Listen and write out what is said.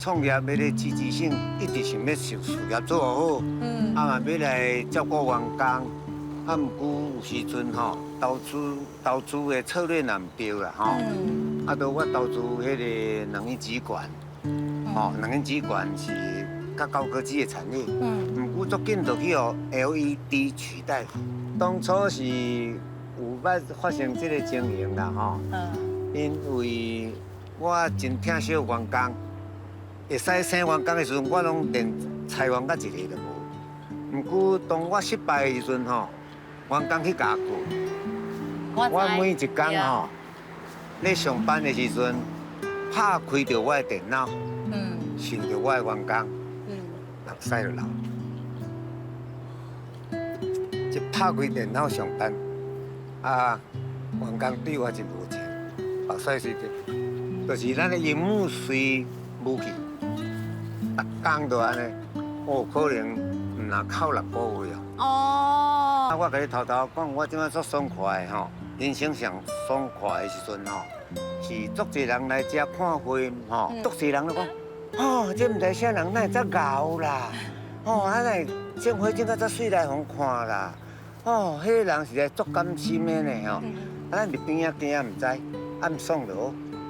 創業的個積極性，一直想欲想事業做好，啊嘛欲來照顧員工，啊毋過有時陣吼，投資的策略若毋對啦吼，啊都我投資彼個軟硬集團，吼，軟硬集團是較高科技的產業，毋過足緊就去予 LED 取代。當初是有捌發生這個情形啦吼，因為我真疼惜員工。會使請員工的時陣，我攏連裁員甲一个都無。毋過當我失敗的時陣吼，員工去共我告。我每一工吼，咧上班的時陣，拍開著我的電腦，想著我的員工，目屎就流。一拍開電腦上班，啊，員工對我真無情，目屎隨著，就是咱的螢幕隨無去。逐工都按呢，哦，可能毋若哭6個月哦。啊，我共你偷偷講，我這擺足爽快的吼，人生上爽快的時陣吼，是足濟人來遮看花吼，足濟人攏講，哦，這毋知啥人哪會遮𠢕啦，哦，啊哪會種花種甲遮媠來予人看啦，哦，彼個人實在足甘心的呢吼，啊，咱佇邊仔行毋知，暗爽就好。